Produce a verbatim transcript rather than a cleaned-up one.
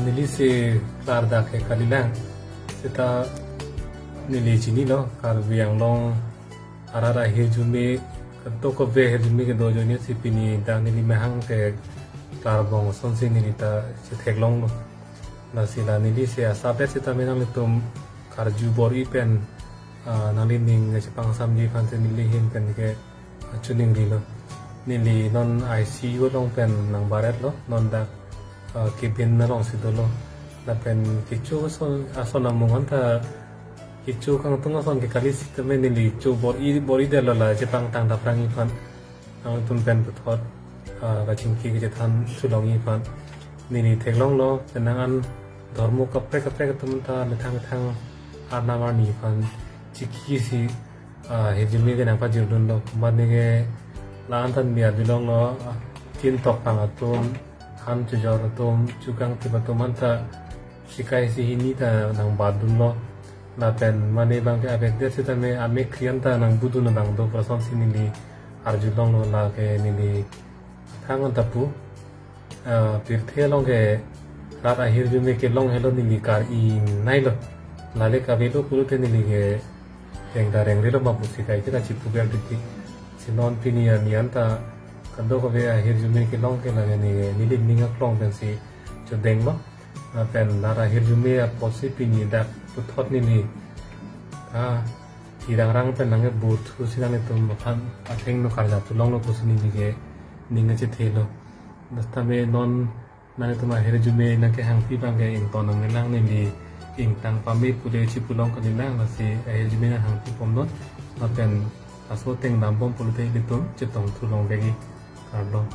Neli si klardak ke kalilang. Seta neli chinilo, Karbi Anglong arat ahirjume, kadokave ahirjume kedo ajoine si pini dak neli mahang ke klarbom asonsi neli ta chetheklonglo. Lasi la neli si asapet seta me nanglitum karju bor-i pen, ah, nanglining chepangsamji aphan si neli ahin pen ke, ah, choningrilo. Neli non I C U along pen nangbaretlo, non dak, ah, cabin alongsi dolo. Lapen kecho ason, ason amung anta kecho kangtung ason ke kali sitame neli cho bor-i, bor-idetlo la chepangtang daprangji aphan. Nanglitum pen puthot, ah, kachingki kachethan thulongji aphan. Neli theklonglo, penang an dhormo kaprek kaprek atum ta methang methang arnam arni aphan chikisi, ah, ahirjume ke nangpajirdunlo. Mane ke la-an ta neli arjulonglo, ah, tin tokpang atum, han chojor atum, chukangtip atum anta chikai isi hini ta nangbatdunlo. Lapen mane abang ke avedetsi tame amek krian ta nangbudun abang do pu asonsi neli arjulonglo, lake neli thang anta pu, ah, pirthe along ke rat ahirjume kelong helo neli kar-i nailo. Lale kavelo pulote neli ke reng ta rengrelo ma pusi kaike ta chipuver titi. Si non pini arni anta kadokave ahirjume kelong ke lake neli, neli ning aklong pensi chodenglo. Lapen rat ahirjume apotsi pini dak puthot neli, ah, tirangrang pen nangkebur thusi nanglitum aphan athengno karjap thulonglo pusi neli ke ning kachethelo. Sitame non nanglitum ahirjume nangkehangpi abang ke ington nangnelang, neli ingtang pame pule chipulong kalilang, lasi ahirjume nanghangpi bomnon. Lapen laso ateng dambom pulote ilitum chetong thulong kagi, kardom.